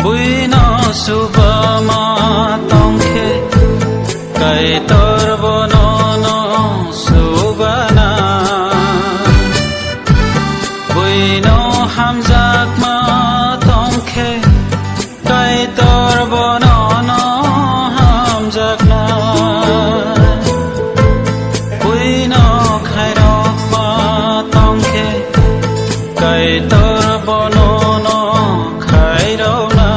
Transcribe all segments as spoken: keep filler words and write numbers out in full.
Buino subama tongkhe, Kaitor bono no subana. Buino hamjakma tongkhe, Kaitor bono no hamjakna. Buino khairokma tongkhe, Kaitor bono no khairokna.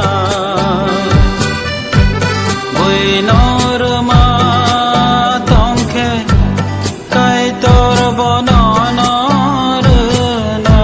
Buino rwma tongkhe, Kaitor bono no rwna.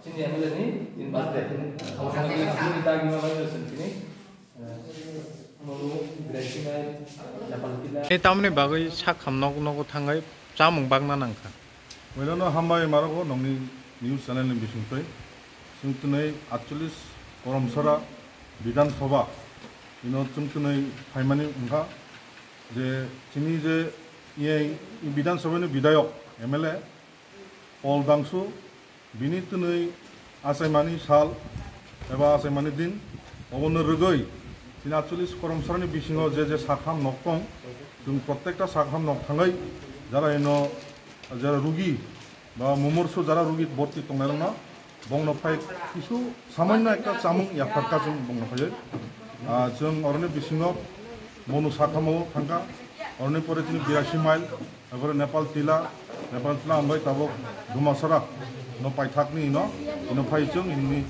Chini M L A ni, chini birthday. Chini dagi ma bai sini. Tei tamoni bagwi sak ham nok nogo thangwi chamung bagna nangkha. Wainano hambai marogo nongni news channel ni bisingtwi. Chwng twnwi atchollis Koromsora Bidhan Sabha ino chwng twnwi phaimani wngkha je chini je iyai Bidhan Sabha ni bidayok M L A Paul Dangsu bini twnwi achaimani sal eba achaimani din, obono rwgwi chini atchollis Koromsorani bisingo je je sakham nok tong, chwng protekta sakham nok thangwi jara ino jara rugi ba mumorso jara rugi borti tongnai rokno bongno phai kisu samanno ekta chamung yapharkha chwng bongno phaiwi. Ah, chwng oroni bisingo monu sakhamo thangkha, oroni pore chini birasi mile, Abo Nepal Tila, Nepal Tila hambai tabok Dumasara no paithakni ino, ino phai chwng, ini,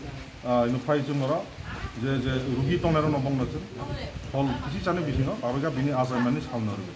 ah, ino phai chwng oro, je, je rugi tongnai rokno bongno chwng, hol kisi chani bisingo, babika bini achaimani salno rwgwi.